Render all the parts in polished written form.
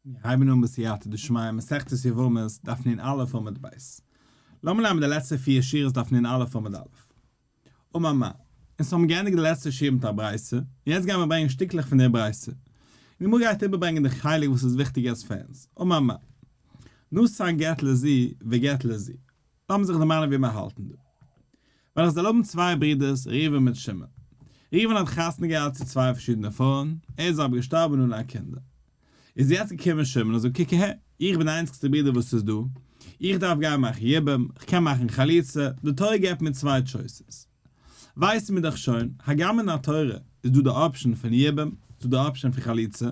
מיר הייבן אן בסייעתא דשמיא מסכת יבמות דף נ א עמוד ב'. לאמיר ליינען די לעצטע פיר שורות דף נ א עמוד א'. אמר מר. אונז האבן געענדיגט די לעצטע שיעור מיט א ברייתא, און יעצט גייען מיר ברענגען שטיקלעך פון די ברייתא. די גמרא גייט איבערברענגען די חלק וואס איז וויכטיג יעצט פאר אונז. אמר מר. נתן גט לזו וגט לזו. לאמיר זיך דערמאנען ווי מיר האלטן דא. ווען איך זאל האבן צוויי ברידערס ראובן מיט שמעון. ראובן האט חתונה געהאט צו צוויי פארשידענע פרויען, ער איז אבער געשטארבן אן א קינדער. איז יעצט געקומען שמעון און זאגט קוק אהער, איך בין די איינציגסטע ברודער וואס איז דא, איך דארף גיין מאכן יבום, איך קען מאכן חליצה, די תורה געבט מיר צוויי choices. ווייסן מיר דאך שוין, הגם אין התורה איז דא די option פון יבום, איז דא די option פון חליצה,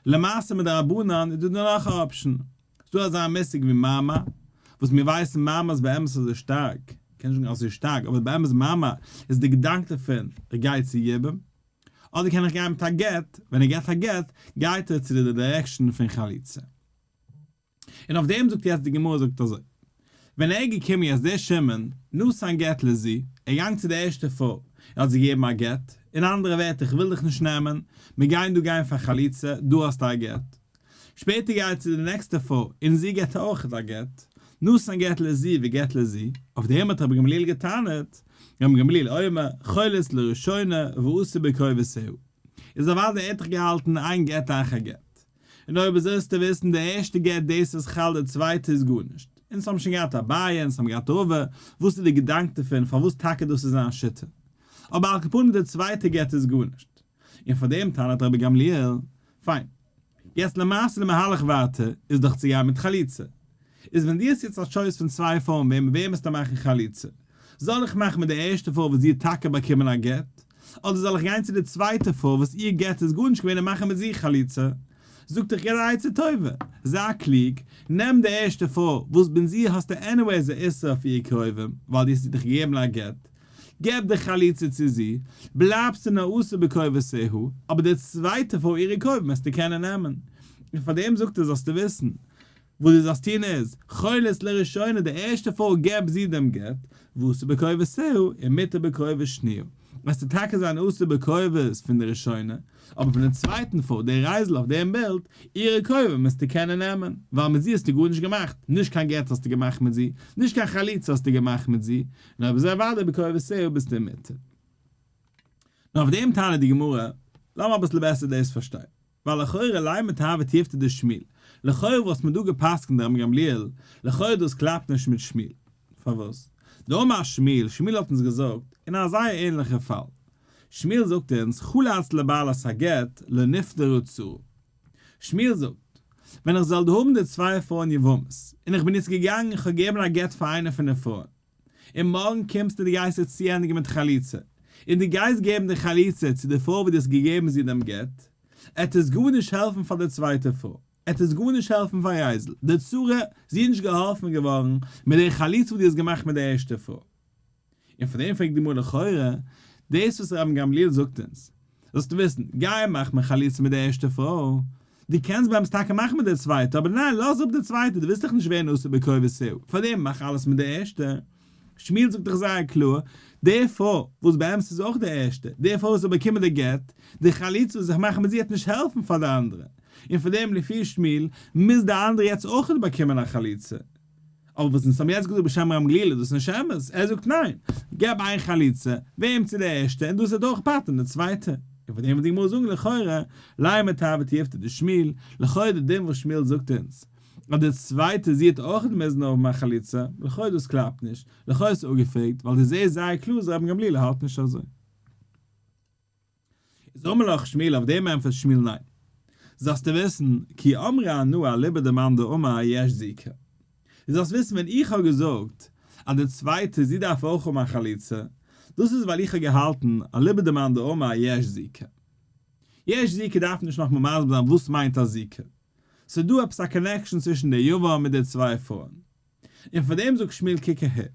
למעשה מדרבנן איז דא דא נאך א option, ס'דא אזא מושג ווי מאמר, וואס מיר ווייסן מאמר איז באמת אזוי שטארק, קען נישט זאגן אזוי שטארק, אבער באמת מאמר איז די געדאנק דערפון, איך גיי צו יבום, אדער קען איך גיין מיט א גט, ווען ער געט א גט, גייט ער צו די direction פון חליצה. און אויף דעם זאגט יעצט די גמרא זאגט אזוי, ווען ער איז געקומען יעצט דער שמעון, נתן גט לזו, ער איז געגאנגען צו די ערשטע פרוי, און האט זי געגעבן א גט, אין אנדערע ווערטער איך וויל דיך נישט נעמען, מיר גייען דא גיין פאר חליצה, דא האסטו א גט. שפעטער גייט צו די נעקסטע פרוי און זי געט אויך א גט, נתן גט לזו וגט לזו, אויף דעם האט רבי גמליאל געטענה'ט, רבי גמליאל אומר, חולץ לראשונה ואסור בקרובותיה. איז אוודאי ער האט דאך געהאלטן איין גט אחר גט. און אויב אזוי זאלסטו וויסן די ערשטע גט דאס איז חל די צווייטע איז גארנישט. אונז האבן שוין געהאט אביי אונז האבן געהאט רבא, וואס איז די געדאנק דערפון פארוואס טאקע דאס איז זיין שיטה. אבער על כל פנים די צווייטע גט איז גארנישט. און פאר דעם טענה'ט רבי גמליאל, פיין. יעצט למעשה די מהלך ווייטער איז דאך צו גיין מיט חליצה. איז ווען דו האסט יעצט א choice פון צוויי פרויען וועם וועם וועסטו מאכן חליצה? זאל איך מאכן מיט די ערשטע פרוי וואס זי האט טאקע באקומען א גט? אדער זאל איך גיין צו די צווייטע פרוי וואס איר גט איז גארנישט געווען און מאכן מיט זי חליצה? זאגט איך געב א עצה טובה, זיי קלוג, נעם די ערשטע פרוי וואס בין זי האסטו anyways א איסור אויף איר קרובים ווייל דו האסט איר דאך געגעבן א גט, געב די חליצה צו זי, בלייבסטו נאר אסור בקרובותיה, אבער די צווייטע פאר אירע קרובים וועסטו קענען נעמען. און פאר דעם זאגט ער זאלסטו וויסן, וואס דו זאלסט טון איז, חולץ לראשונה די ערשטע פרוי געב זי דעם גט, ואסור בקרובותיה, ומותר בקרובת שניה. וועסטו טאקע זיין אסור בקרובות פון די ראשונה, אבער פון די צווייטן פרוי, די רייזל אויף דעם בילד, אירע קרובים וועסטו קענען נעמען, ווייל מיט זי האסטו גארנישט געמאכט, נישט קיין גט האסטו געמאכט מיט זי, נישט קיין חליצה האסטו געמאכט מיט זי, נאר אויב אזוי אוודאי בקרובותיה ביסטו מותר. נאר אויף דעם טענה'ט די גמרא, לאמיר אביסל בעסער דאס פארשטיין, ווייל לכאורה לימא תיהוי תיובתא דשמואל, לכאורה וואס מען דא גע'פסק'נט רבן גמליאל, לכאורה דאס קלאפט נישט מיט שמואל. פארוואס? דאמר שמואל, שמואל האט אונז געזאגט, אין א זייער ענליכע פאל. שמואל זאגט אונז, חלץ לבעלת הגט, לא נפטרה צרה. שמואל זאגט, ווען איך זאל דא האבן די צוויי פרויען יבמות, און איך בין יעצט געגאנגען און כ'האב געגעבן א גט פאר איינע פון די פרויען, און מארגן קומסטו דו גייסט עס צוענדיגן מיט חליצה, און דו גייסט געבן די חליצה צו די פרוי וואס דו האסט געגעבן זי דעם גט, עט עס גארנישט העלפן פאר די צווייטע פרוי, עט עס גארנישט העלפן פאר רייזל, די צרה, זי איז נישט געהאלפן געווארן מיט די חליצה וואס דו האסט געמאכט מיט די ערשטע פרוי. און פון דעם פרעגט די גמרא לכאורה, דאס וואס רבן גמליאל זאגט אונז, זאלסטו וויסן, גיי מאך מען חליצה מיט די ערשטע פרוי, דו קענסט באמת טאקע מאכן מיט די צווייטע, אבער ניין, לאז אפ די צווייטע, דו ווילסט דאך נישט ווערן אסור בקרובותיה, פארדעם מאך אלעס מיט די ערשטע. שמואל זאגט דאך זייער קלאר, די פרוי, וואס באמת איז אויך די ערשטע, די פרוי וואס האט באקומען די גט, די חליצה וואס איך מאך מיט זי וועט נישט העלפן פאר די אנדערע, און פארדעם לפי שמואל, מוז די אנדערע יעצט אויך באקומען א חליצה. אבער וואס אונז האבן יעצט געזאגט בשם ר' גמליאל איז דאס נישט אמת, ער זאגט ניין, געב איין חליצה, וועם צו די ערשטע און דאס וועט אויך פטר'ן די צווייטע. און פון דעם וועט די גמרא זאגן לכאורה, לימא תיהוי תיובתא דשמואל, לכאורה די דין וואס שמואל זאגט אונז, אז די צווייטע זי האט אויך מוזן האבן א חליצה, לכאורה דאס קלאפט נישט, לכאורה איז עס אפגעפרעגט, ווייל דו זעהסט זייער קלאר אז רבן גמליאל האלט נישט אזוי. איז אמר לך שמואל אויף דעם ענטפערט שמואל ניין. זאלסטו וויסן, כי אמרי אנא אליבא דמאן דאמר יש זיקה. דו זאלסט וויסן ווען איך האב געזאגט אז די צווייטע זי דארף אויך האבן א חליצה, דאס איז ווייל איך האב געהאלטן אליבא דמאן דאמר יש זיקה. יש זיקה דארף נישט נאכמאל מסביר זיין וואס מיינט א זיקה. ס'איז דא עפעס א connection צווישן די יבם מיט די צוויי פרויען. און פאר דעם זאגט שמואל קוק אהער,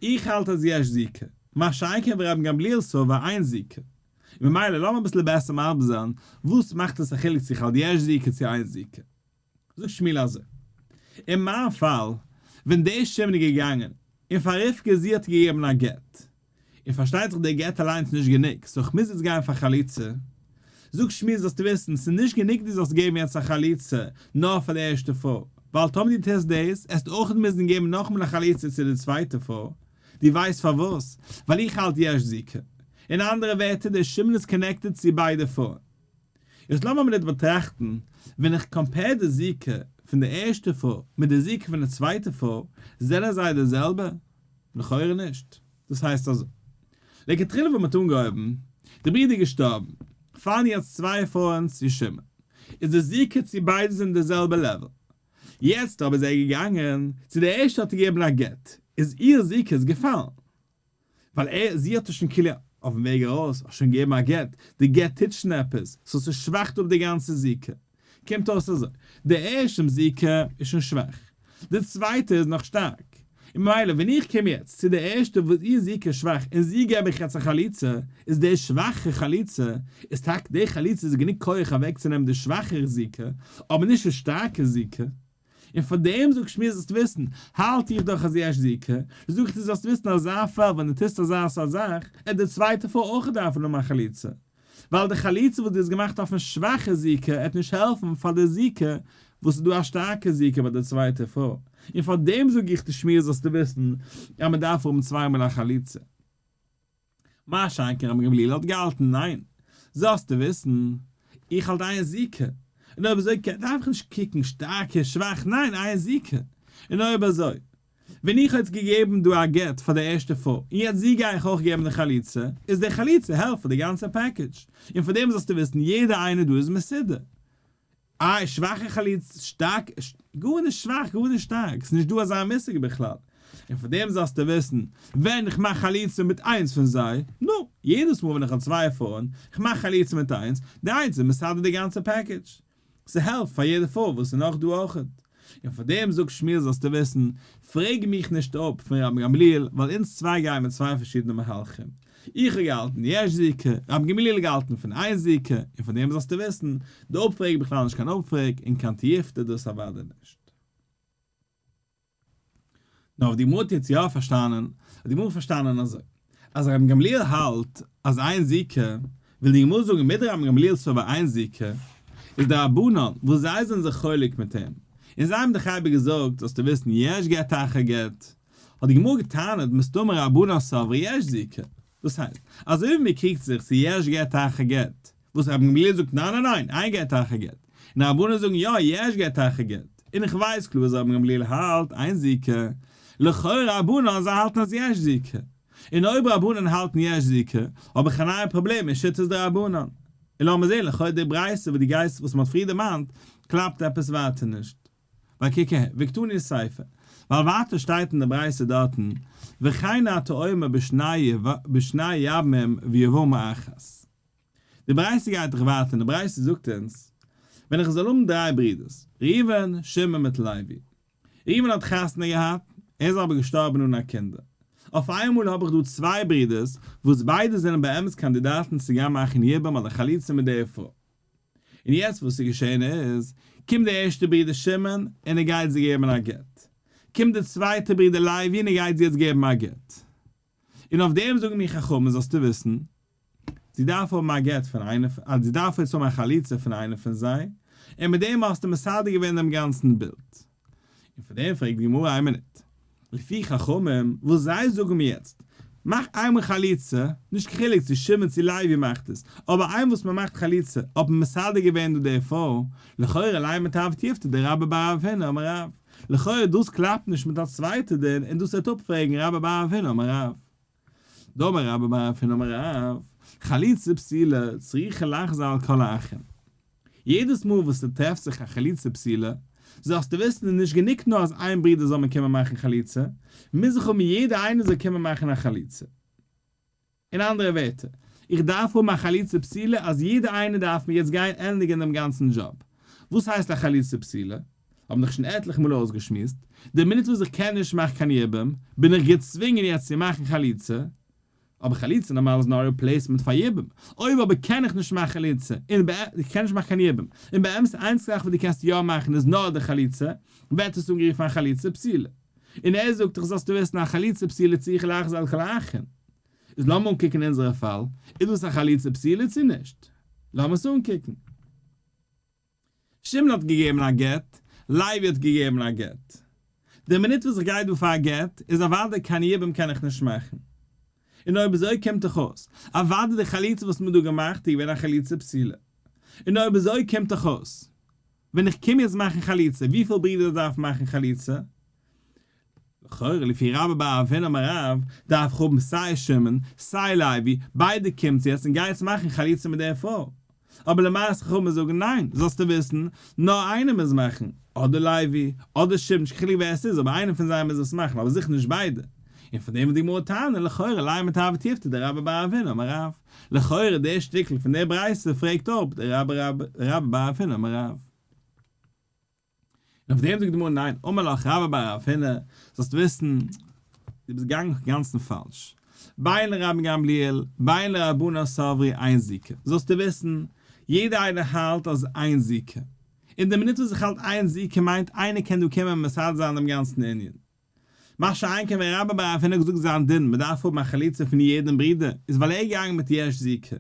איך האלט אז יש זיקה, מה שאין כן ורבן גמליאל סבר אין זיקה. און ממילא לאמיר אביסל בעסער מסביר זיין וואס מאכט עס א חילוק צו איך האלט יש זיקה צו אין זיקה. זאגט שמואל אזוי, אין מיין פאל, ווען דער שמעון איז געגאנגען און פאר רבקה זי האט געגעבן א גט, און פארשטייט זיך דער גט אליינס איז נישט גענוג, so כ'מוז יעצט גיין פאר חליצה. זאגט שמואל זאלסטו וויסן, ס'איז נישט גענוג דו זאלסט געבן יעצט א חליצה נאר פאר די ערשטע פרוי, ווייל טאמער דו טוסט דאס, עסטו אויך מוזן געבן נאכאמאל א חליצה צו די צווייטע פרוי. דו ווייסט פארוואס? ווייל איך האלט יש זיקה. אין אנדערע ווערטער, דער שמעון איז connected צו ביידע פרויען. יעצט לאמיר א מינוט באטראכטן, ווען איך compare די זיקה פון די ערשטע פרוי מיט די זיקה פון די צווייטע פרוי, זענען זיי די זעלבע? לכאורה נישט. דאס הייסט אזוי. לכתחילה ווען מ'האט אנגעהויבן, די ברודער איז געשטארבן, פאלן יעצט צוויי פרויען צו שמעון, איז די זיקה צו ביידע זענען די זעלבע level. יעצט אבער איז ער געגאנגען, צו די ערשטע האט ער געגעבן א גט, איז איר זיקה איז געפאלן. ווייל ער, זי האט עס שוין כאילו אויפן וועג ארויס, שוין געגעבן א גט, די גט טוט שוין עפעס, so ס'שוואכט אפ די גאנצע זיקה. קומט אויס אזוי, די ערשטע זיקה איז שוין שוואך, די צווייטע איז נאך שטארק, און ממילא ווען איך קום יעצט צו די ערשטע וואס איר זיקה איז שוואך און זי געב איך יעצט א חליצה, איז די שוואכע חליצה, איז טאקע די חליצה איז גענוג כח אוועקצונעמען די שוואכערע זיקה, אבער נישט די שטארקע זיקה. און פאר דעם זאגט שמואל זאלסט וויסן, האלט איך דאך אז יש זיקה, זאג איך דיר זאלסט וויסן אזא פאל ווען דו טוסט אזא סארט זאך, עט די צווייטע פאל אויך דארפן האבן א חליצה. ווייל די חליצה וואס דו האסט געמאכט אויפן שוואכע זיקה עט נישט העלפן פאר די זיקה וואס איז דא א שטארקע זיקה ביי די צווייטע פרוי, און פאר דעם זאג איך דיר שמואל זאלסטו וויסן אז מען דארף האבן צוויי מאל א חליצה. מה שאין כן רבן גמליאל האט געהאלטן ניין, זאלסטו וויסן, איך האלט איין זיקה, און אויב אזוי דארף איך נישט קוקן שטארקע שוואך ניין איין זיקה, און אויב אזוי ווען איך האב יעצט געגעבן דא א גט פאר די ערשטע פרוי און יעצט זי גיי איך אויך געבן די חליצה, איז די חליצה העלפט פאר די גאנצע package, און פאר דעם זאלסטו וויסן יעדע איינע דא איז מסודר. איי שוואכע חליצה, שטארק, גארנישט שוואך גארנישט שטארק, ס'נישט דא אזא מושג בכלל, און פאר דעם זאלסטו וויסן, ווען איך מאך חליצה מיט איינס פון זיי, נו, יעדעס מאל ווען איך האב צוויי פרויען, איך מאך חליצה מיט איינס, די איינס איז מסדר די גאנצע package. ס'העלפט פאר יעדע פרוי וואס איז נאך דא אויכעט. און פאר דעם זאגט שמואל זאלסטו וויסן, פרעג מיך נישט אפ פון רבן גמליאל, ווייל אונז צוויי גייען מיט צוויי פארשידענע מהלכים. איך האב געהאלטן יש זיקה, רבן גמליאל האט געהאלטן פון אין זיקה, און פאר דעם זאלסטו וויסן, די אפפרעג איז בכלל נישט קיין אפפרעג, און קיין תיובתא דאס אוודאי נישט. נאר אויב די גמרא האט יעצט יא פארשטאנען, האט די גמרא פארשטאנען אזוי, אז רבן גמליאל האלט אז אין זיקה, וויל די גמרא זאגן מדרבן גמליאל סבר אין זיקה, איז די רבנן וואס זיי זענען זיך חולק מיט אים, און זיי האבן דאך אייביג געזאגט זאלסטו וויסן יש גט אחר גט, האט די גמרא געטענה'ט מסתמא רבנן סברי יש זיקה, דאס הייסט, אזוי ווי מען קריגט זיך צו יש גט אחר גט, וואס רבן גמליאל זאגט ניין ניין ניין, אין גט אחר גט, און רבנן זאגן יא יש גט אחר גט, און איך ווייס קלאר אז רבן גמליאל האלט אין זיקה, לכאורה רבנן זיי האלטן אז יש זיקה, און אויב רבנן האלטן יש זיקה, האב איך א נייע פראבלעם אין שיטת די רבנן. און לאמיר זעהן לכאורה די ברייתא וואס דו גייסט וואס מען האט פריער דערמאנט קלאפט עפעס ווייטער נישט. ווייל קוק אהער, וקתני סיפא, ווייל ווייטער שטייט אין די ברייתא דארטן, וכן אתה אומר בשני יבמים ויבמה אחת. די ברייתא גייט דאך ווייטער און די ברייתא זאגט אונז, ווען איך זאל האבן דריי ברידערס, ראובן, שמעון מיט לוי. ראובן האט חתונה געהאט, ער איז אבער געשטארבן אן א קינדער. אויף איינמאל האב איך דא צוויי ברידערס, וואס ביידע זענען באמת קאנדידאטן צו גיין מאכן יבום אדער חליצה מיט דער פרוי. און יעצט וואס איז געשען איז, קומט דער ערשטער ברודער שמעון און ער גייט זיי געבן א גט. קומט דער צווייטער ברודער לוי און ער גייט זי יעצט געבן א גט. און אויף דעם זאגן מיר חכמים זאלסטו וויסן, זי דארף האבן א גט פון איינער פון, אז זי דארף יעצט האבן א חליצה פון איינער פון זיי, און מיט דעם האסטו מסדר געווען דעם גאנצן בילד. און פון דעם פרעגט די גמרא איין מינוט, לפי חכמים וואס זיי זאגן מיר יעצט, מאך איינמאל חליצה, נישט קיין חילוק צו שמעון צו לוי מאכט עס, אבער איינמאל וואס מען מאכט חליצה האט מען מסדר געווען דא די פרוי, לכאורה לימא תיהוי תיובתא דרבה בר רב הונא אמר רב, לכאורה דאס קלאפט נישט מיט א צווייטע דין און דאס וועט אפפרעגן רבה בר רב הונא אמר רב. דאמר רבה בר רב הונא אמר רב, חליצה פסולה צריכה לחזור על כל האחים. יעדעס מאל וואס ס'טרעפט זיך א חליצה פסולה, זאלסטו וויסן איז נישט גענוג נאר אז איין ברודער זאל מיר קומען מאכן חליצה, מוז איך האבן יעדער איינער זאל קומען מאכן א חליצה. אין אנדערע ווערטער, איך דארף האבן א חליצה פסולה אז יעדער איינער דארף מיר יעצט גיין ענדיגן דעם גאנצן דזשאב. וואס הייסט א חליצה פסולה? האבן דאך שוין עטליכע מאל אויסגעשמועסט, די מינוט וואס איך קען נישט מאכן קיין יבום, בין איך געצווינגען יעצט צו מאכן חליצה, אבער חליצה נארמאל איז נאר replacement פאר יבום, אויב אבער קען איך נישט מאכן חליצה, און איך קען נישט מאכן קיין יבום, און באמת די איינציגסטע זאך וואס דו קענסט יא מאכן איז נאר די חליצה, ווערט עס אנגערופן א חליצה פסולה. און ער זאגט דאך זאלסטו וויסן א חליצה פסולה צריכה לחזור על כל האחין. איז לאמיר אנקוקן אונזערע פאל, איז דאס א חליצה פסולה צו נישט? לאמיר עס אנקוקן. שמעון האט געגעבן א גט, לוי האט געגעבן א גט. די מינוט וואס איך גיי דא פאר א גט, איז אוודאי קיין יבום קען איך נישט מאכן. און אויב אזוי קומט דאך אויס, אוודאי די חליצה וואס מ'האט דא געמאכט איז געווען א חליצה פסולה. און אויב אזוי קומט דאך אויס, ווען איך קום יעצט מאכן חליצה, וויפיל ברידער דארף מאכן חליצה? לכאורה לפי רבה בר רב הונא אמר רב, דארף איך האבן סיי שמעון, סיי לוי, ביידע קומטס יעצט און גייטס מאכן חליצה מיט דער פרוי. אבער למעשה חכמים זאגן ניין, זאלסטו וויסן, נאר איינער מוז מאכן, אדער לוי, אדער שמעון, נישט קיין חילוק ווער עס איז, אבער איינער פון זיי מוז עס מאכן, אבער זיכער נישט ביידע. און פון דעם וועט די גמרא טענה'ן, לכאורה לימא תיהוי תיובתא דרבה בר רב הונא אמר רב. לכאורה דער שטיקל פון דער ברייתא פרעגט אפ דער רבה בר רב הונא אמר רב. און אויף דעם זאגט די גמרא ניין, אמר לך רבה בר רב הונא, זאלסט וויסן, דו ביסט געגאנגען אינגאנצן פאלש, בין לרבן גמליאל, בין לרבנן סברי אין זיקה, זאלסטו וויסן, יעדער איינער האלט אז אין זיקה, און די מינוט וואס איך האלט אין זיקה מיינט איינער קען דא קומען מסדר זיין דעם גאנצן ענין. מה שאין כן ווען רבה בר רב הונא האט געזאגט זיין דין מען דארף האבן א חליצה פון יעדן ברודער איז ווייל ער איז געגאנגען מיט יש זיקה.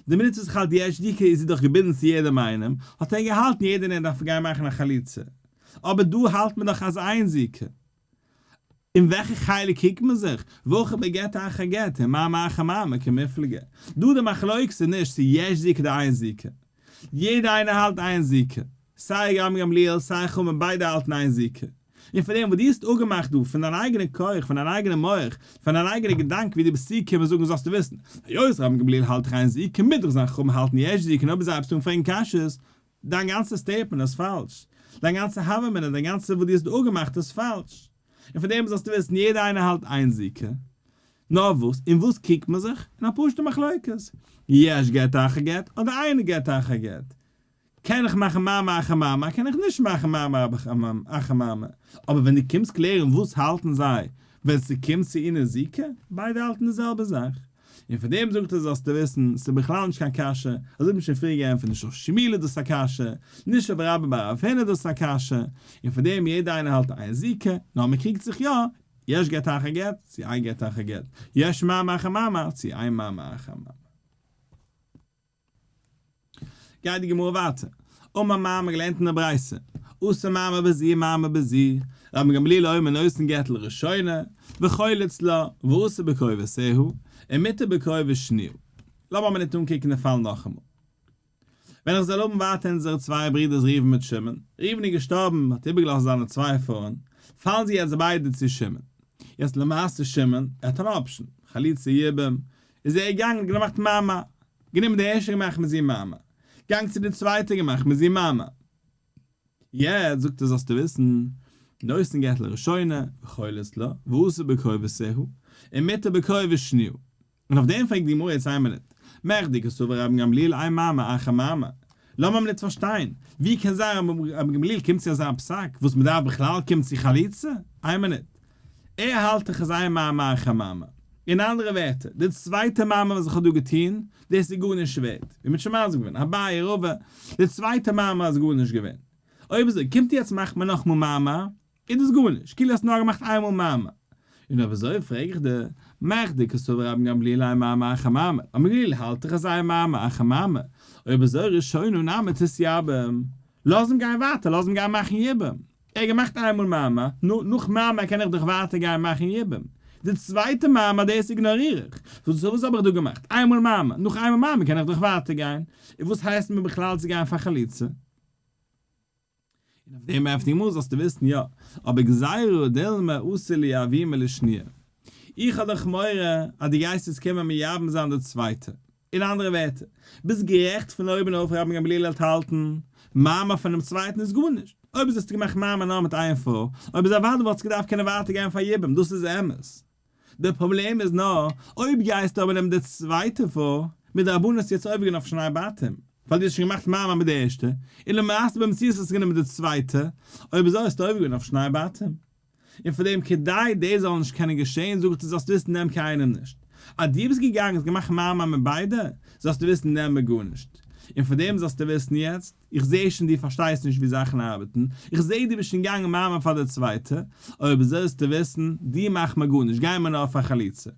די מינוט וואס איך האלט יש זיקה איז זי דאך געבינדן צו יעדעם איינעם, האט ער געהאלטן יעדער איינער דארף גיין מאכן א חליצה. אבער דא האלט מען דאך אז אין זיקה. אין וועלכע חלק קריגט מען זיך? והכא בגט אחר גט ומאמר אחר מאמר קמיפלגי. דא די מחלוקת איז נישט צו יש זיקה אדער אין זיקה. יעדער איינער האלט אין זיקה. סיי רבן גמליאל סיי חכמים ביידע האלטן אין זיקה. און פון דעם וואס דו האסט אפגעמאכט דא פון דיין אייגענע כח, פון דיין אייגענע מח, פון דיין אייגענע געדאנק ווי דו ביסט צוגעקומען זאגן זאלסטו וויסן, היות רבן גמליאל האלט דאך אין זיקה מוז דאך זיין חכמים האלטן יש זיקה און אויב אזוי הייבסטו אן פרעגן קשיות, דיין גאנצע statement איז פאלש, דיין גאנצע הוה אמינא, דיין גאנצע וואס דו האסט דא אפגעמאכט איז פאלש. און פון דעם זאלסטו וויסן יעדער איינער האלט אין זיקה. נאר וואס, אין וואס קריגט מען זיך? אין א פשוטע מחלוקת. יש גט אחר גט אדער אין גט אחר גט. קען איך מאכן מאמר אחר מאמר, קען איך נישט מאכן מאמר אחר מאמר. אבער ווען דו קומסט קלערן וואס האלטן זיי ווען ס'קומט צו ענין זיקה, ביידע האלטן די זעלבע זאך. און פון דעם זאגט ער זאלסטו וויסן, ס'איז בכלל נישט קיין קשיא, אזוי האט מען שוין פריער געענטפערט נישט אויף שמואל איז דאס א קשיא, נישט אויף רבה בר רב הונא איז דאס א קשיא, און פון דעם יעדער איינער האלט אין זיקה, נאר מ'קריגט זיך יא, יש גט אחר גט, צו אין גט אחר גט, יש מאמר אחר מאמר, צו אין מאמר אחר מאמר. גייט די גמרא ווייטער, אמר מר מ'האט געלערנט אין די ברייתא, עשה מאמר בזו ומאמר בזו, רבן גמליאל אומר נותן גט לראשונה, וחולץ לה, ואסור בקרובותיה, ומותר בקרובת שניה. לאמיר א מינוט אנקוקן די פאל נאכאמאל. ווען איך זאל האבן ווייטער אונזערע צוויי ברידערס ראובן מיט שמעון, ראובן איז געשטארבן, האט איבערגעלאזט זיינע צוויי פרויען, פאלן זיי יעצט ביידע צו שמעון. יעצט למעשה שמעון, ער האט אן option, חליצה יבום, איז ער געגאנגען און געמאכט מאמר, גענומען די ערשטע געמאכט מיט זי מאמר, געגאנגען צו די צווייטע געמאכט מיט זי מאמר. יעצט זאגט ער זאלסטו וויסן, נותן גט לראשונה, וחולץ לה, ואסור בקרובותיה, ומותר בקרובת שניה. און אויף דעם פרעגט די גמרא יעצט איין מינוט, מכדי קסבר רבן גמליאל אין מאמר אחר מאמר, לאמיר א מינוט פארשטיין, ווי קען זיין רבן גמליאל קומט צו אזא פסק וואס מ'דארף בכלל קומען צו חליצה? איין מינוט, ער האלט דאך אז אין מאמר אחר מאמר. אין אנדערע ווערטער, די צווייטע מאמר וואס איך האב דא געטון, דאס איז גארנישט ווערד. ווי מ'האט שוין מסביר געווען, אביי רבא, די צווייטע מאמר איז גארנישט געווען. אויב אזוי, קומט יעצט מאכט מען נאכמאל מאמר, איז דאס גארנישט, כאילו האסט נאר געמאכט איינמאל מאמר. און אויב אזוי פרעג איך דיר, מכדי קסבר רבן גמליאל אין מאמר אחר מאמר, רבן גמליאל האלט דאך אז אין מאמר אחר מאמר, אויב אזוי ראשונה נמי תתייבם, לאז אים גיין ווייטער, לאז אים גיין מאכן יבום. ער האט געמאכט איינמאל מאמר, נו, נאך מאמר קען איך דאך ווייטער גיין מאכן יבום. די צווייטע מאמר דאס איגנאריר איך. וואס וואס האב איך דא געמאכט? איינמאל מאמר, נאך איינמאל מאמר קען איך דאך ווייטער גיין. און וואס הייסט מיר בכלל צו גיין פאר חליצה? און אויף דעם עפענט די גמרא זאלסטו וויסן יא, אבער גזירא דילמא אתי לייבומי לשניה. איך האב דאך מורא אז דו גייסט יעצט קומען מייבם זיין די צווייטע. אין אנדערע ווערטער, ביסט גערעכט פון אויבן אויף רבן גמליאל האט האלטן, מאמר פונעם צווייטן איז גארנישט, אויב איז האסטו געמאכט מאמר נאר מיט איין פרוי, אויב איז אוודאי וואלטסטו געדארפט קענען ווייטער גיין פאר יבום, דאס איז אמת. דער פראבלעם איז נאר, אויב גייסטו אבער נעמען די צווייטע פרוי, מיט די רבנות יעצט עובר געווען אויף שני בתים, ווייל דו האסט שוין געמאכט מאמר מיט די ערשטע, און למעשה במציאות האסטו גענומען די צווייטע, אויב אזוי האסטו עובר געווען אויף שני בתים. און פאר דעם כדי דאס זאל נישט קענען געשען זאג איך דיר זאלסט וויסן נעם קיינעם נישט, אז דו ביסט געגאנגען האסט געמאכט מאמר מיט ביידע, זאלסטו וויסן נעם מיר גארנישט, און פאר דעם זאלסטו וויסן יעצט, איך זע שוין דו פארשטייסט נישט ווי זאכן ארבעטן, איך זע דו ביסט שוין געגאנגען מאמר פאר די צווייטע, אויב אזוי זאלסטו וויסן, דו מאך מיר גארנישט, גיי מיר נאר פאר חליצה.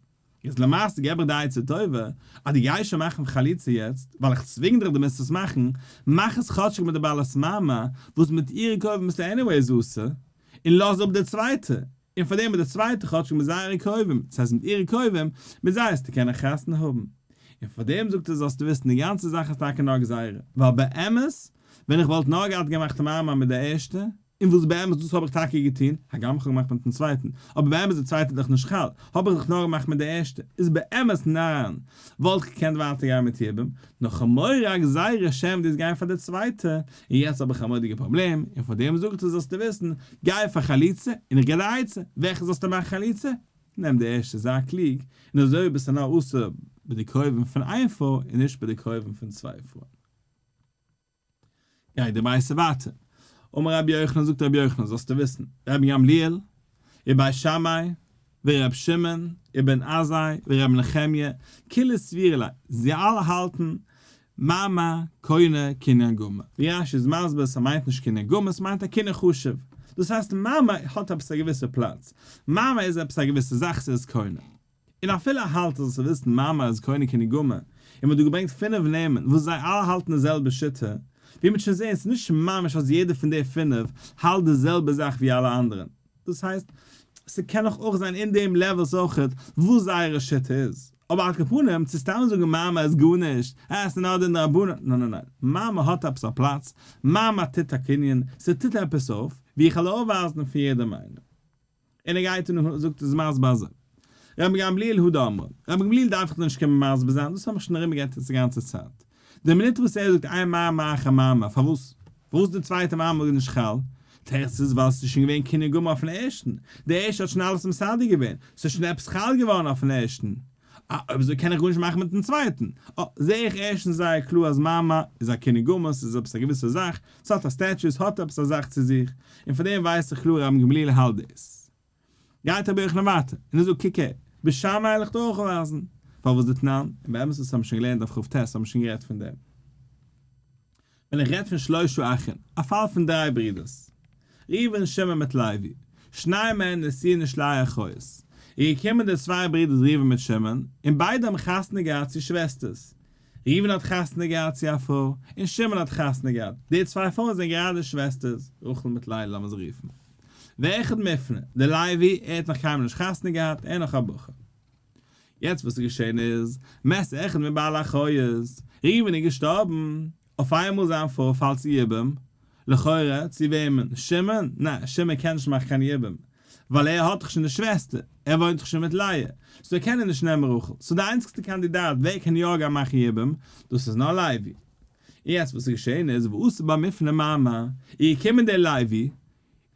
איז למעשה געב איך די עצה טובה, אז דו גייסט שוין מאכן חליצה יעצט, ווייל איך צווינג דיך דו מוזט עס מאכן, מאך עס כאטשיג מיט די בעלת מאמר, וואס מיט אירע קרובים ביסטו anyways אסור, און לאז אפ די צווייטע, און פאר דעם מיט די צווייטע כאטשיג מיט זייערע קרובים, דאס הייסט מיט אירע קרובים, מיט זיי וועסטו קענען חתונה האבן. און פאר דעם זאגט ער זאלסטו וויסן די גאנצע זאך איז טאקע נאר גזירה, ווייל באמת ווען איך וואלט נאר געהאט געמאכט מאמר מיט די ערשטע, און וואס באמת דאס האב איך טאקע געטון, הגם איך האב געמאכט מיטן צווייטן, אבער באמת די צווייטע איז דאך נישט חל, האב איך דאך נאר געמאכט מיט די ערשטע, איז באמת ניין, וואלט איך געקענט ווייטער גיין מיט יבום, נאר כ'האב מורא א גזירה שמא דאס גיין פאר די צווייטע, און יעצט האב איך א מורא'דיגע פראבלעם, און פאר דעם זאגט ער זאלסטו וויסן, גיי פאר חליצה, און איך גיב דיר א עצה, וועלכע זאלסטו מאכן חליצה? נעם די ערשטע זיי קלוג, און אזוי ביסטו נאר אסור ביי די קרובים פון איין פרוי און נישט ביי די קרובים פון צוויי פרויען. גייט די ברייתא ווייטער, אמר רבי יוחנן זאגט רבי יוחנן זאלסטו וויסן, רבי גמליאל, ובית שמאי, ורבי שמעון, ובן עזאי, ורבי נחמיה, כולהו סבירא להו, זיי אלע האלטן, מאמר קונה קנין גמור. ווי רש"י איז מסביר, ס'מיינט נישט קנין גמור, ס'מיינט א קנין חשוב. דאס הייסט מאמר האט עפעס א געוויסע פלאץ, מאמר איז עפעס א געוויסע זאך ס'איז קונה. און אפילו ער האלט אז זאלסט וויסן מאמר איז קונה קנין גמור, און מ'האט דא געברענגט פינף נעמען וואס זיי אלע האלטן די זעלבע שיטה, ווי מ'וועט שוין זעהן ס'איז נישט ממש אז יעדער פון די פינף האלט די זעלבע זאך ווי אלע אנדערע, דאס הייסט ס'קען נאך אויך זיין אין דעם levels אויכעט וואס זייערע שיטה איז, אבער על כל פנים צו סתם זאגן מאמר איז גארנישט, אה ס'איז נאר דין דרבנן, ניין ניין ניין, מאמר האט עפעס א פלאץ, מאמר טוט א קנין, ס'טוט עפעס אויף, ווי איך וועל אויפווייזן פון יעדעם איינעם. און ער גייט און זאגט איז מסביר אזוי. רבי גמליאל הוא דאמרן, רבי גמליאל דארף איך דיר נישט קומען מסביר זיין, דאס האב איך שוין ארום גערעדט יעצט די גאנצע צייט. די מינוט וואס ער זאגט אין מאמר אחר מאמר, פארוואס? פארוואס די צווייטע מאמר איז נישט חל? תירוץ איז ווייל עס איז שוין געווען קנין גמור אויפן ערשטן, דער ערשטער האט שוין אלעס מסדר געווען, ס'איז שוין עפעס חל געווארן אויפן ערשטן. אה, אויב אזוי קען איך גארנישט מאכן מיטן צווייטן. אה, זע איך ערשטנס זייער קלאר אז מאמר איז א קנין גמור, ס'איז עפעס א געוויסע זאך, ס'האט א status, האט עפעס א זאך צו זיך, און פון דעם ווייס איך קלאר רבן גמליאל האלט דאס. גייט רבי יוחנן ווייטער, און ער זאגט קוק הער, בית שמאי וועל איך דיר אויך ווייזן, פארוואס דתנן, און באמת וואס האבן שוין געלערנט אויף כ"ט האבן מיר שוין גערעדט פון דעם. ווען איך רעד פון שלושה אחים, א פאל פון דריי ברידערס, ראובן שמעון מיט לוי, שניים מהן נשואין לשתי אחיות, איז געקומען די צוויי ברידערס ראובן מיט שמעון, און ביידע האבן חתונה געהאט צו שוועסטערס, ראובן האט חתונה געהאט צו א פרוי, און שמעון האט חתונה געהאט, די צוויי פרויען זענען גראדע שוועסטערס, רחל מיט לאה לאמיר זיי רופן. ואחד מופנה, דער לוי, ער האט נאך קיינמאל נישט חתונה געהאט, ער איז נאך א בחור. יעצט וואס איז געשען איז, מת אחד מבעלי אחיות, ראובן איז געשטארבן, אויף איינמאל זיין פרוי פאלט צו יבום, לכאורה צו וועמען? שמעון? ניין, שמעון קען נישט מאכן קיין יבום, ווייל ער האט דאך שוין די שוועסטער, ער וואוינט דאך שוין מיט לאה, so קען ער נישט נעמען רחל, so די איינציגסטע קאנדידאט ווער קען יא גיין מאכן יבום, דאס איז נאר לוי. און יעצט וואס איז געשען איז, ואתא בה מופנה מאמר, איז געקומען דער לוי,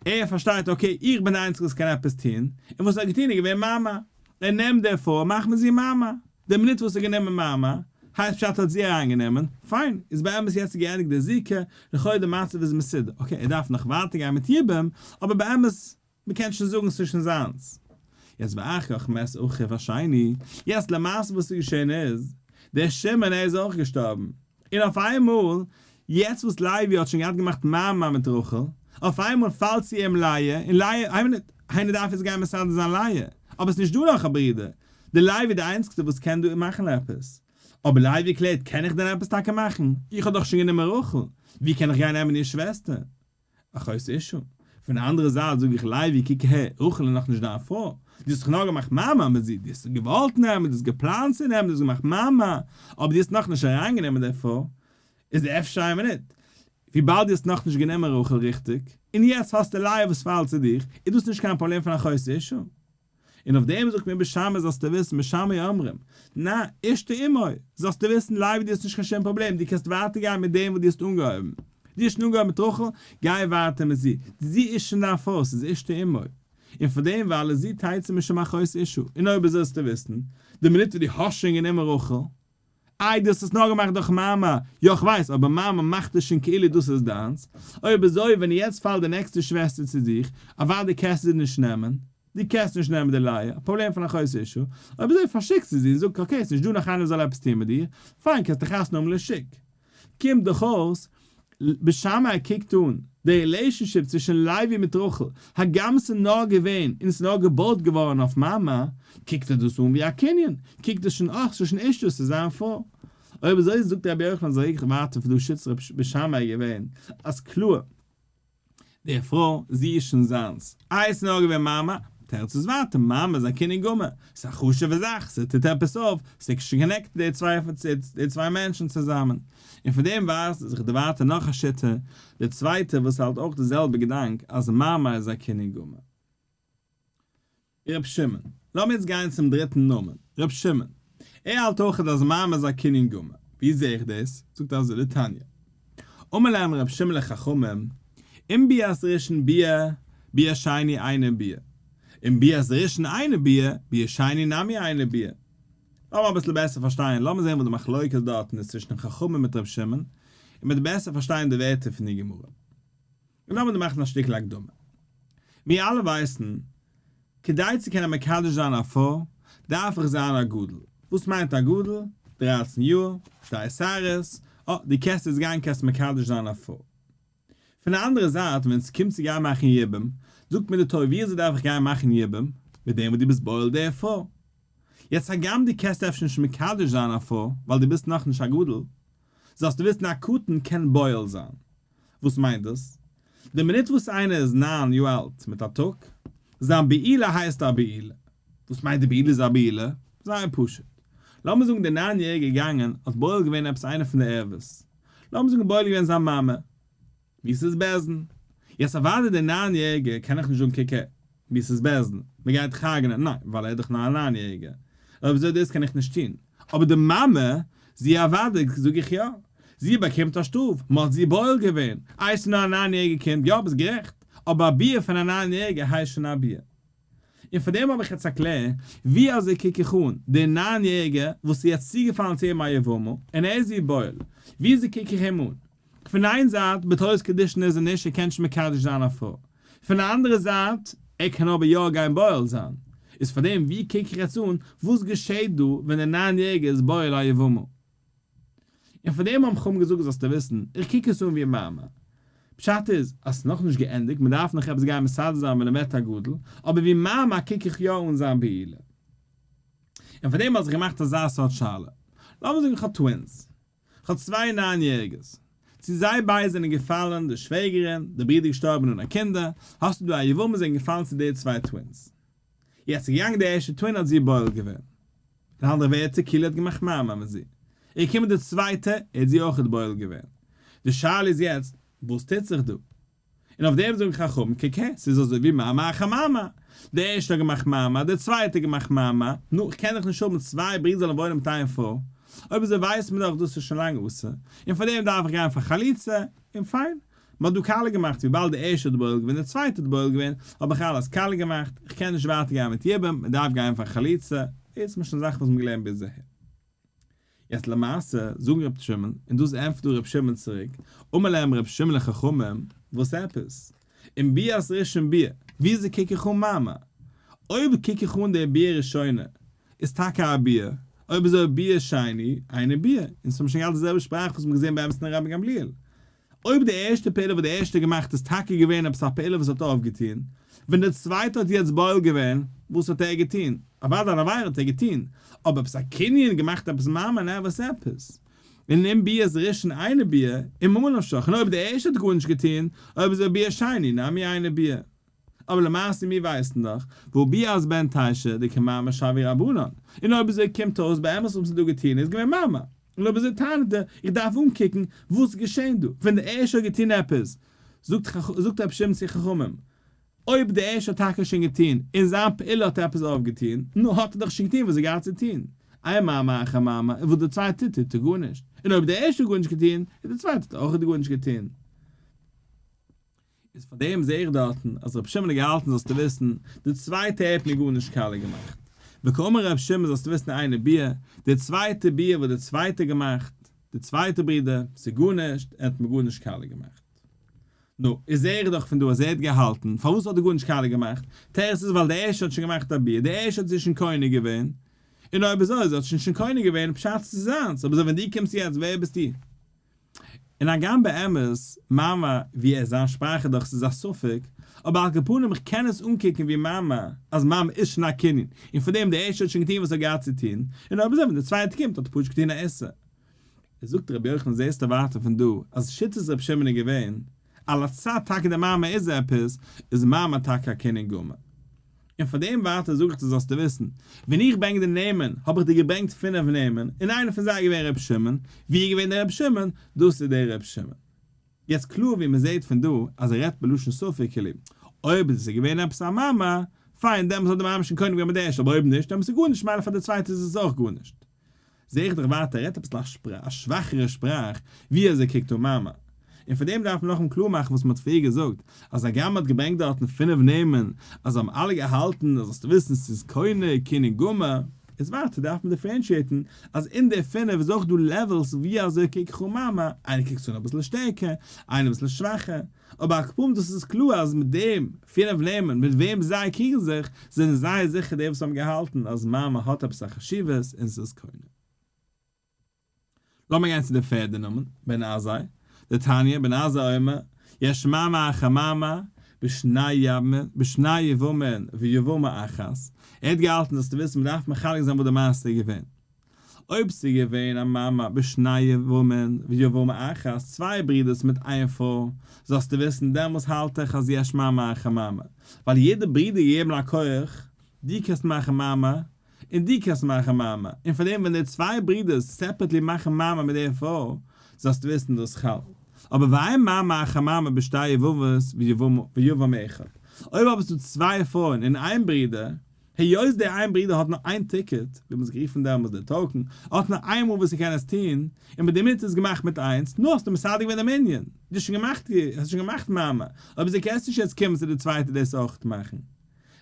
ער פארשטייט okay איך בין די איינציגע וואס קען עפעס טון, און וואס ער האט געטון איז געווען מאמר, ער נעמט די פרוי מאכט מיט זי מאמר, די מינוט וואס ער האט גענומען מאמר, הייסט פשט ער האט זי אריינגענומען, פיין, איז באמת יעצט געענדיגט די זיקה, לכאו' די מצב איז מסודר, okay ער דארף נאך ווייטער גיין מיט יבום, אבער באמת מ'קען שוין זאגן ס'איז שוין זיינס. יעצט ואחר כך מת אחיו השני, יעצט למעשה וואס איז געשען איז, דער שמעון ער איז אויך געשטארבן, און אויף איינמאל, יעצט וואס לוי האט שוין געהאט געמאכט מאמר מיט רחל, אויף איינמאל פאלט צו אים לאה, און לאה, איין מינוט, איינער דארף יעצט גיין מסדר זיין לאה, אבער עס איז נישט דא נאך א ברודער, דער לוי איז דער איינציגסטער וואס קען דא מאכן עפעס. אבער לוי קלערט, קען איך דען עפעס טאקע מאכן? איך האב דאך שוין גענומען רחל, ווי קען איך גיין נעמען איר שוועסטער? אחות אשה. פון די אנדערע זייט זאג איך לוי קוק אהער, רחל איז נאכנישט דיין פרוי, דו האסט דאך נאר געמאכט מאמר מיט זי, דו האסט געוואלט נעמען, דו האסט געפלאנט צו נעמען, דו האסט געמאכט מאמר, אבער דו האסט נאכנישט אריינגענומען די פרוי, איז אפשר איין מינוט, וויבאלד דו האסט נאכנישט גענומען רחל ריכטיג, און יעצט האסטו לאה וואס פאלט צו דיך, איז דאס נישט קיין פראבלעם פון אחות אשה. און אויף דעם זאגט מיר בית שמאי זאלסטו וויסן בית שמאי אומרים, נא, אשתו עמו, זאלסטו וויסן לוי דו האסט נישט קיין שום פראבלעם, דו קענסט ווייטער גיין מיט דעם וואס דו האסט אנגעהויבן, דו האסט שוין אנגעהויבן מיט רחל, גיי ווייטער מיט זי, זי איז שוין דיין פרוי, ס'איז אשתו עמו, און פאר דעם ווייל איז זי תצא משום אחות אשה, און אויב אזוי זאלסטו וויסן, די מינוט וואס דו האסט שוין גענומען רחל, איי דו האסט עס נאר געמאכט דורך מאמר, יא כ'ווייס, אבער מאמר מאכט עס שוין כאילו דאס איז דיינס, אויב אזוי ווען יעצט פאלט די נעקסטע שוועסטער צו דיך, אוודאי קענסטו זי נישט נעמען, דו קענסט נישט נעמען די לאה, א פראבלעם פון אחות אשה, אויב אזוי פארשיקסטו זי און זאגט okay ס'נישט דא נאך איינער וואס זאל עפעס טון מיט דיר, פיין קענסטו חתונה האבן לשוק. קומט דאך אויס, בית שמאי קוקט אן. די relationship צווישן לוי מיט רחל, הגם ס'איז נאר געווען און ס'איז נאר געבויט געווארן אויף מארמאר, קוקט ער דאס אן ווי א קנין, קוקט דאס שוין אויך צווישן אשתו צו זיין פרוי. אויב אזוי זאגט רבי יוחנן אזוי איך ווייטער פון דא שיטת רבי שמאי געווען אז קלאר די פרוי זי איז שוין זיינס, איי ס'איז נאר געווען מארמאר, תירוץ איז ווייטער מארמאר איז א קנין גמור, ס'איז א חשוב'ע זאך, ס'טוט עפעס אויף, ס'איז שוין connected די צוויי די צוויי מענטשן צוזאמען. און פון דעם ווייזט זיך די ווייטער נאך א שיטה, די צווייטע וואס האלט אויך די זעלבע געדאנק אז מארמאר איז א קנין גמור. ר' שמעון. לאמיר יעצט גיין צום דריטן נאמען, ר' שמעון. ער האלט אויך אז מארמאר איז א קנין גמור. ווי זעה איך דאס? זאגט ער אזוי דתניא. אמר להם ר' שמעון לחכמים, אם ביאת ראשון ביאה, ביאת שני אינה ביאה. אם ביאת ראשון אינה ביאה, ביאת שני נמי אינה ביאה. לאמיר אביסל בעסער פארשטיין, לאמיר זען וואס די מחלוקת דארטן איז צווישן חכמים מיט ר' שמעון, און מ'וועט בעסער פארשטיין די ווערטער פון די גמרא. און לאמיר דא מאכן א שטיקל הקדמה. מיר אלע ווייסן, כדי צו קענען מקדש זיין א פרוי, דארף איך זיין א גדול. וואס מיינט א גדול? דרייצן יאר, שתי שערות, אה, דו קענסט יעצט גיין קענסט מקדש זיין א פרוי. פון די אנדערע זייט ווען ס'קומט צו גיין מאכן יבום, זאגט מיר די תורה ווי אזוי דארף איך גיין מאכן יבום? מיט דעם וואס דו ביסט בועל די פרוי. יעצט הגם דו קענסט אפשר נישט מקדש זיין א פרוי ווייל דו ביסט נאכנישט א גדול, זאלסטו וויסן א קטן קען בועל זיין. וואס מיינט דאס? די מינוט וואס איינער איז ניין יאר אלט מיט א טאג, זיין בעילה הייסט א בעילה. וואס מיינט די בעילה איז א בעילה? זייער פשוט. לאמיר זאגן דער ניין יעריגער געגאנגען האט בועל געווען עפעס איינע פון די ערוות. לאמיר זאגן בועל געווען זיין מאמע. מיתת בית דין. יעצט אוודאי דער ניין יעריגער קען איך נישט זאגן קוק הער, מיתת בית דין, מען גייט דיך הרג'נען, ניין, ווייל ער איז דאך נאר א ניין יעריגער. אויב אזוי דאס קען איך נישט טון. אבער די מאמע, זי אוודאי, זאג איך יא. זי באקומט א שטראף, מען האט זי בועל געווען. איי ס'איז נאר א ניין יעריגע קינד, יא ביסט גערעכט, אבער א ביאה פון א ניין יעריגער הייסט שוין א ביאה. און פאר דעם האב איך יעצט א קלער, ווי אזוי קוק איך אן דער ניין יעריגער וואס איז יעצט צוגעפאלן צו אים א יבמה, און ער איז איר בועל, ווי אזוי קוק איך אים אן? פון איין זייט, בתורת קידושין איז ער נישט, ער קען נישט מקדש זיין א פרוי. פון די אנדערע זייט, ער קען אבער יא גיין בועל זיין. איז פאר דעם ווי קוק איך יעצט אן, וואס געשעט דא ווען דער ניין יעריגער איז בועל א יבמה? און פאר דעם האבן חכמים געזאגט זאלסטו וויסן, איך קוק עס אן ווי מארמאר. פשט איז, אז ס'איז נאכנישט געענדיגט, מ'דארף נאך עפעס גיין מסדר זיין ווען ער ווערט א גדול, אבער ווי מארמאר קוק איך יא אן זיין בעילה. און פאר דעם האט זיך געמאכט אזא סארט שאלה. לאמיר זאגן איך האב twins. כ'האב צוויי ניין יעריגעס. צו זיי ביידע זענען געפאלן, די שוועגערין, די ברודער געשטארבן אן א קינדער, האסטו דא א יבמה זענען געפאלן צו די צוויי twins. יעצט איז געגאנגען די ערשטע twin האט זי בועל געווען. אין אנדערע ווערטער כאילו ער האט געמאכט מארמאר מיט זי. איז געקומען די צווייטע ער האט זי אויכעט בועל געווען. די שאלה איז יעצט וואס טוט זיך דא? און אויף דעם זאגן חכמים קוק הער ס'איז אזוי ווי מארמאר אחר מארמאר. די ערשטע האט געמאכט מארמאר די צווייטע האט געמאכט מארמאר. נו איך קען דאך נישט האבן צוויי ברידער זאלן וואוינען מיט איין פרוי. אויב אזוי ווייסט מען דאך דאס איז שוין לאנג אסור. און פאר דעם דארף איך גיין פאר חליצה. און פיין. מען האט דא קאלע געמאכט וויבאלד די ערשטע האט בועל געווען די צווייטע האט בועל געווען האב איך אלעס קאלע געמאכט, איך קען נישט ווייטער גיין מיט יבום, מען דארף גיין פאר חליצה, דאס איז שוין זאכן וואס מען געלערנט ביז אהער. יעצט למעשה זאגן ר' שמעון, און דאס ענטפערט דא ר' שמעון צוריק, אמר להם ר' שמעון לחכמים, וואס עפעס? אם ביאת ראשון ביאה, וויאזוי קוק איך אן מארמאר? אויב קוק איך אן די ביאה ראשונה איז טאקע א ביאה, אויב אזוי ביאת שני, אינה ביאה, אונז האבן שוין געהאט די זעלבע שפראך וואס מ'האט געזען באמת אין רבן גמליאל. אויב די ערשטע פעולה וואס די ערשטע געמאכט איז טאקע געווען עפעס א פעולה וואס האט אויפגעטון, ווען די צווייטע האט יעצט בועל געווען, וואס האט ער געטון? אוודאי אן עבירה האט ער געטון, אבער עפעס א קנין געמאכט עפעס מארמאר נע וואס עפעס? און אם ביאת ראשון אינה ביאה, און ממה נפשך, און אויב די ערשטע האט גארנישט געטון, אויב אזוי ביאת שני נמי אינה ביאה. אבער למעשה מיר ווייסן דאך, והא ביאת בן תשע דכמארמאר שויוה רבנן, און אויב אזוי קומט אויס באמת וואס מ'האט דא געטון איז געווען מארמאר, און אויב אזוי טענה'ט ער, איך דארף אנקוקן וואס איז געשען דא, ווען דער ערשטער האט געטון עפעס, זאגט זאגט רבי שמעון צו חכמים, אויב דער ערשטער האט טאקע שוין געטון, און זיין פעולה האט עפעס אויפגעטון, נו האט ער דאך שוין געטון וואס ער געהאט צו טון, אין מארמאר אחר מארמאר, און וואס דער צווייטער טוט טוט ער גארנישט, און אויב דער ערשטער האט גארנישט געטון, איז דער צווייטער האט אויך גארנישט געטון. איז פאר דעם זעה איך דארטן אז רבי שמעון האט געהאלטן זאלסטו וויסן, די צווייטע ער האט מיר גארנישט קאלע געמאכט. וקאמר רבי שמעון זאלסטו וויסן אינה ביאה, די צווייטע ביאה וואס די צווייטע געמאכט, די צווייטע ברודער, ס'איז גארנישט, ער האט מיר גארנישט קאלע געמאכט. נו, איז זעה איך דאך פון דא אז ער האט געהאלטן, פארוואס האט ער גארנישט קאלע געמאכט? תירוץ איז ווייל די ערשטע האט שוין געמאכט א ביאה, די ערשטע האט זי שוין קונה געווען, און אויב אזוי זי האט שוין שוין קונה געווען, פשט ס'איז זיינס, אבער אזוי ווען דו קומסט יעצט ווער ביסטו? און הגם באמת, מאמר, ווי ער זיין שפראך איז דאך ס'איז א ספק, אבער על כל פנים איך קען עס אנקוקן ווי מאמר, אז מאמר איז שוין א קנין, און פון דעם דער ערשטער האט שוין געטון וואס ער האט געהאט צו טון, און אויב אזוי ווען דער צווייטער קומט האט ער פשוט געטון א איסור. זאגט רבי יוחנן זעסטו ווייטער פון דא אז שיטת רבי שמעון איז געווען, על הצד טאקע די מאמר איז עפעס, איז מאמר טאקע א קנין גמור. און פאר דעם ווייטער זאג איך דיר זאלסטו וויסן, ווען איך ברענג די נעמען, האב איך דיר געברענגט פינף נעמען, און איינער פון זיי איז געווען ר' שמעון, ווי איז געווען דער ר' שמעון? דאס איז דער ר' שמעון. יעצט קלאר ווי מען זעט פון דא אז ער רעדט בלשון ספק כאילו, אויב עס איז געווען עפעס א מאמר, פיין, דעמאלס האט די מאמר שוין קונה געווען מיט די ערשטע, אבער אויב נישט, דעמאלס איז גארנישט, מילא פאר די צווייטע איז עס אויך גארנישט. זעה איך דאך ווייטער ער רעדט אביסל א שוואכערע שפראך ווי אזוי קוקט אן מאמר. און פאר דעם דארף מען נאכאמאל קלאר מאכן וואס מען האט פריער געזאגט אז הגם מען האט געברענגט דארטן פינף נעמען אז זיי האבן אלע געהאלטן אז זאלסטו וויסן ס'איז קונה קנין גמור, איז ווייטער דארף מען differentiate ן אז אין די פינף איז אויך דא levels ווי אזוי קוק איך אן מאמר, איינער קוקט עס אן אביסל שטערקער, איינער אביסל שוואכער, אבער על כל פנים דאס איז קלאר אז מיט דעם פינף נעמען מיט וועם זיי קריגן זיך זענען זייער זיכער די וואס האבן געהאלטן אז מאמר האט עפעס א חשיבות און ס'איז קונה. לאמיר גיין צו די פערדע נאמען, בן עזאי, דתניא, בן עזאי אומר, יש מאמר אחר מאמר, בשני יבמין, בשני יבמין ויבמה אחת, ער האט געהאלטן זאלסטו וויסן מ'דארף מחלק זיין וואס די מעשה איז געווען. אויב ס'איז געווען א מאמר בשני יבמין ויבמה אחת, צוויי ברידערס מיט איין פרוי, זאלסטו וויסן דעמאלס האלט איך אז יש מאמר אחר מאמר, ווייל יעדע ברודער געגעבן א כח, דו קענסט מאכן מאמר, און דו קענסט מאכן מאמר, און פאר דעם ווען די צוויי ברידערס separately מאכן מאמר מיט די פרוי, זאלסטו וויסן דאס חל. אבער ואין מאמר אחר מאמר בשתי יבמות ויבם אחד, אויב אבער ס'דא צוויי פרויען און איין ברודער, היות דער איין ברודער האט נאר איין ticket, ווי מ'האט עס גערופן דעמאלס די token, האט נאר איין מאל וואס ער קען עס טון, און מיט די מינוט איז עס געמאכט מיט איינס, נו האסטו מסדר געווען דעם ענין, דו האסט שוין געמאכט, האסט שוין געמאכט מאמר, אויב אזוי קענסטו נישט יעצט קומען צו די צווייטע דאס אויך מאכן.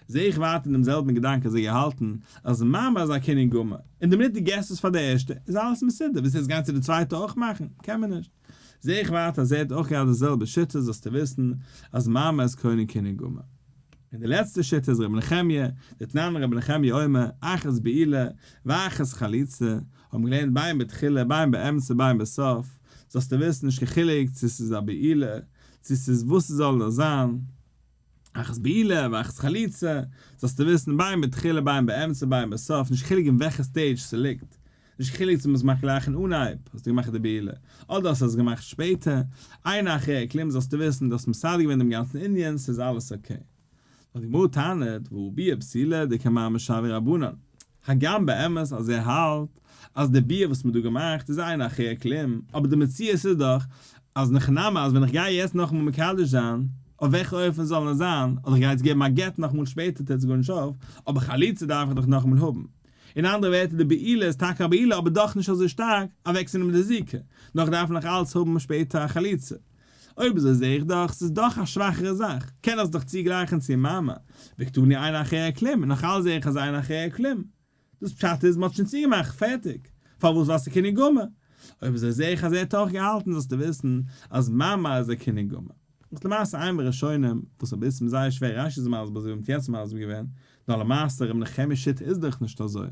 זעה איך ווייטער דעם זעלבן געדאנק אזוי געהאלטן, אז מאמר איז א קנין גמור, און די מינוט דו געסט עס פאר די ערשטע, איז אלעס מסודר, ווילסט יעצט גיין צו די צווייטע אויך מאכן? קען מען נישט. זעה איך ווייטער אז ער האט אויך געהאט די זעלבע שיטה, זאלסטו וויסן אז מאמר איז קונה קנין גמור. און די לעצטע שיטה איז רבי נחמיה, דתנן רבי נחמיה אומר, אחת בעילה ואחת חליצה, האבן געלערנט בין בתחילה בין באמצע בין בסוף, זאלסטו וויסן נישט קיין חילוק צו ס'איז א בעילה צו ס'איז וואס ס'זאל נאר זיין, אחת בעילה ואחת חליצה, זאלסטו וויסן בין בתחילה בין באמצע בין בסוף, נישט קיין חילוק אין וועלכע stage ס'ליגט, נישט קיין חילוק צו מ'האט עס געמאכט גלייך אין אנהייב האסטו געמאכט די בעילה, אדער האסטו עס געמאכט שפעטער, אין אחריה כלום זאלסטו וויסן דו האסט מסדר געווען דעם גאנצן ענין ס'איז אלעס okay. נאר די גמרא טענה'ט והא ביאה פסולה דכמאמר שויא רבנן, הגם באמת אז ער האלט אז די ביאה וואס מ'האט דא געמאכט איז אין אחריה כלום, אבער די מציאות איז דאך אז נכנמה אז ווען איך גיי יעצט נאכאמאל מקדש זיין, אויף וועלכע אופן זאל עס זיין, אדער איך גיי יעצט געבן א גט נאכאמאל שפעטער טוט עס גארנישט אויף, אבער חליצה דארף איך דאך נאכאמאל האבן. אין אנדערע ווערטער די בעילה איז טאקע א בעילה אבער דאך נישט אזוי שטארק אוועקצונעמען די זיקה, נאך דארף מען נאך אלץ האבן שפעטער א חליצה. אויב אזוי זעה איך דאך ס'איז דאך א שוואכערע זאך, קען איך עס דאך צוגלייכן צו מאמר, וקתני אין אחריה כלום, און נאך אלץ זעה איך אז אין אחריה כלום. דאס פשט איז מ'האט שוין צוגעמאכט, פערטיג. פארוואס ווייל ס'איז קנין גמור. אויב אזוי זעה איך אז ער האט אויך געהאלטן זאלסטו וויסן אז מאמר איז א קנין גמור. וואס למעשה איין בראשונים, וואס אביסל זייער שווער רשי איז מסביר אזוי ווי מ'האט יעצט מסביר געווען, נאר למעשה ר' נחמי' שיטה איז דאך נישט אזוי,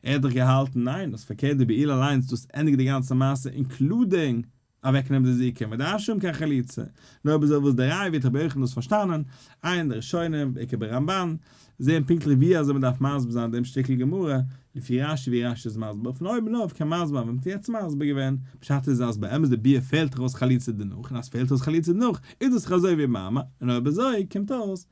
ער האט דאך געהאלטן ניין אז פארקערט די בעילה אליינס דאס ענדיגט די גאנצע מעשה including אוועקנעמען די זיקה, מ'דארף שוין קיין חליצה, נאר אויב אזוי וואס די ראיה ווי האט רבי יוחנן דאס פארשטאנען, עיין די ראשונים, בעיקר ברמבן, זעהן פונקטליך ווי אזוי מ'דארף מסביר זיין דעם שטיקל גמרא, לפי רשי ווי רשי איז מסביר, פון אויבן אויף קען מסביר זיין ווי מ'האט יעצט מסביר געווען, פשט איז אז באמת די ביאה פעלט דאך אויס חליצה דערנאך, און אז פעלט אויס חליצה דערנאך איז דאס דאך אזוי ווי מאמר, און אויב אזוי קומט אויס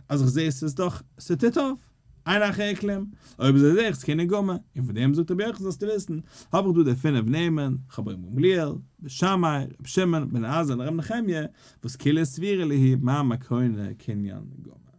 אז איך זעה ס'איז דאך ס'טוט אויף, אין אחריה כלום, אויב אזוי זעה איך ס'קנין גמור, און פון דעם זאגט רבי יוחנן זאלסטו וויסן, האב איך דא די פינף נעמען, כ'האב רבי גמליאל, בית שמאי, רבי שמעון, בן עזאי און רבי נחמיה, וואס כולהו סבירא להו מאמר קונה קנין גמור.